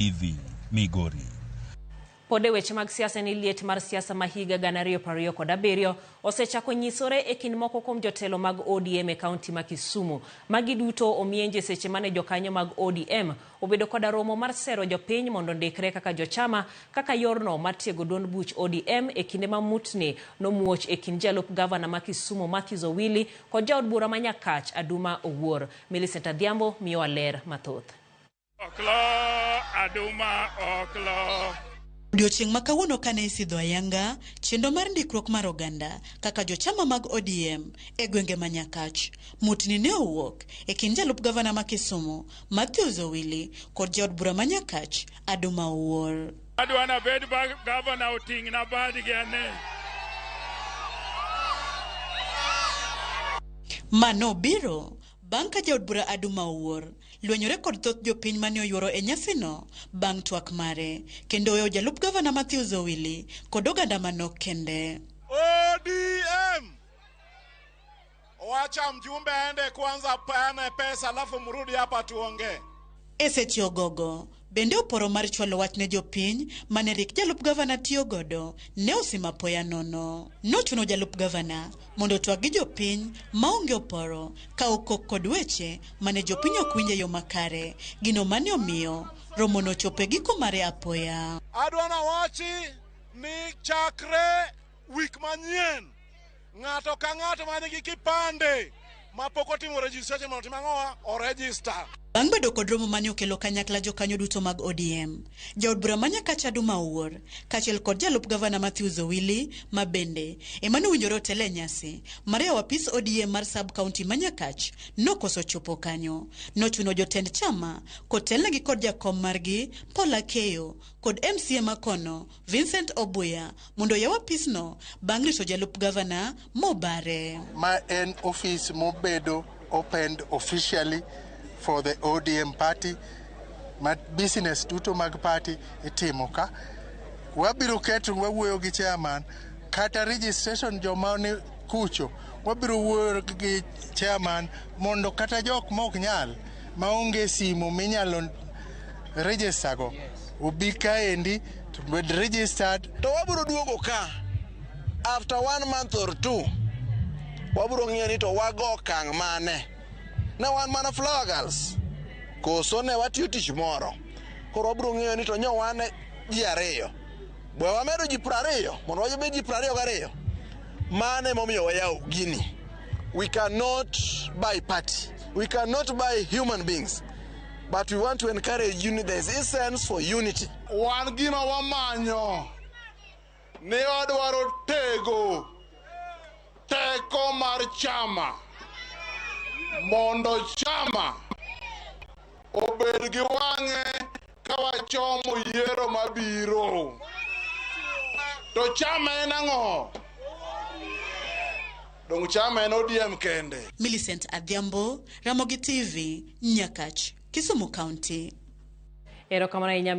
TV, Migori. Pod e weche mag siasa ni liet mar siasa ma higa 2027 osechako nyisore e kind moko kuom jotelo mag ODM e kaunti ma Kisumu. Magi duto omienje seche mane jokanyo mag ODM obedo koda romo mar sero jopiny mondo ondikre kaka jochama kaka yorno mar tiego duond buch ODM e kinde ma mutni nomuoch e kind jalup gavana ma Kisumu Mathews Owili kod jaod bura ma Nyakach Aduma Owuor. Millicent Adhiambo miyowa ler mathoth. Oklo, Aduma oklo. Odiochieng' ma kawuono kane isidho ayanga chenro mar ndikruok mar oganda kaka jochama mag ODM e gwenge ma Nyakach. Mutni ne owuok e kind jalup gavana ma Kisumu Mathews Owili kod jaod bura ma Nyakach Aduma Owuor. Adwa nabed gavana oting'na badgi ane. Ma nobiro bang' ka jaod bura Aduma Owuor lwenyore kod thoth jopiny mane oyuoro e nyasino bang' twak mare kendo oweyo jalup gavana Mathews Owili kod oganda manok kende. ODM! Wacha mjumbe aende kwanza apeane pesa alafu mrudi hapa tuongee. E seche ogogo, bende oporo mar chwalo wach ne jopiny mane rik jalup gavana tiyo godo ne osim apoya nono. Nochuno jalup gavana mondo otwag gi jopiny maonge oporo ka okok kod weche mane jopiny ok winj e yo makare, gino mane omiyo romo nochopo e giko mare apoya. Adwa nawachi ni chakre wik manyien ng'ato ka ng'ato man gi kipande mapok otimo registration mondo otim ang'owa oregister. Bang' bedo kod romo mane okelo kanyakla jokanyo duto mag ODM, jaod bura ma Nyakach Aduma Owuor kaachiel kod jalup gavana Mathews Owili ma bende ema nowinjore otel e nyasi mar yawo apis ODM mar sub county ma Nyakach nokoso chopo kanyo. Nochuno jotend chama kotelnegi kod jakom margi Paul Akeyo kod MCA makono Vincent Obuya mondo oyaw apisno bang' rito jalup gavana mobare. Ma en ofis mobedo opened officially for the ODM party ma business duto mag party itimo ka. Wabiro keto wawuoyo gi chairman kata registration joma ni kucho wabiro wuoyo gi chairman mondo kata jok mok nyal maonge simu minyalo register go obi kaendi to bed registered. To wabiro duogo ka after 1 month or 2 wabiro ng'iyo ni to wago okang' mane. Ne wan mana flower girls koso ne watiyo tich moro. Koro wabiro ng'iyo ni to nyo wan ji 2 bwe wamedo ji 20 mondo wabed ji 22. Mane momiyo wayawo gini. We cannot buy party. We cannot buy human beings. But we want to encourage unity. There is essence for unity. Wan gima wamanyo ne wadwaro tego teko mar chama mondo chama obed gi wang'e ka wachomo yiero mabiro. To chama en ang'o? Dong chama en ODM kende. Millicent Adhiambo, Ramogi TV, Nyakach, Kisumu County. Erokamano ahinya.